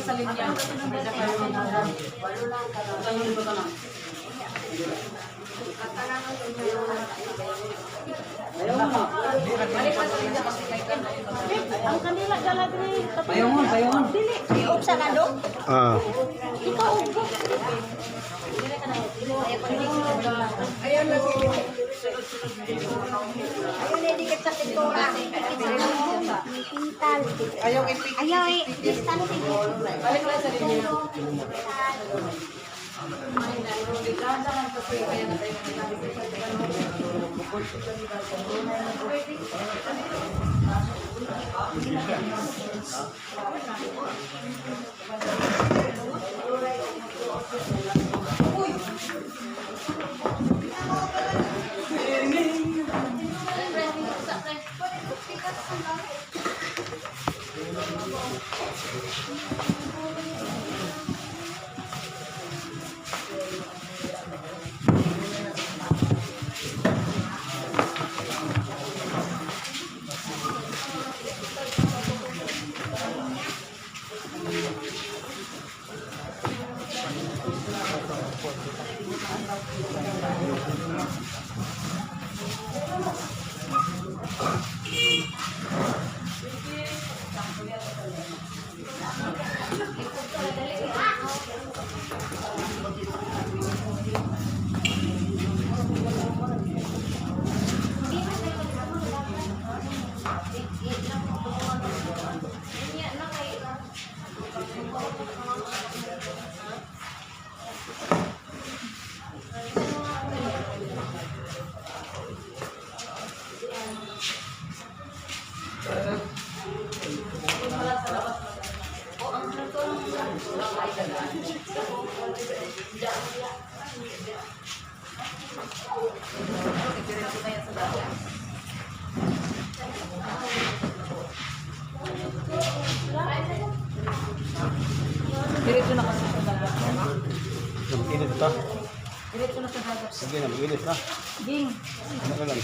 Sa linya. Ang kanila dala diri. Payongon, payongon. Dili, iog sa nando. Ah. Ikaw og. Ayun na dikit sa pintura. Pintal. Ayaw ipik. Ayaw eh, distancing. Balik lang sa linya. Diretso na kasi sa dagat. Mag-init ta. Diretso na sa dagat. Sige na, mag-init na. Ding. Ano na lang.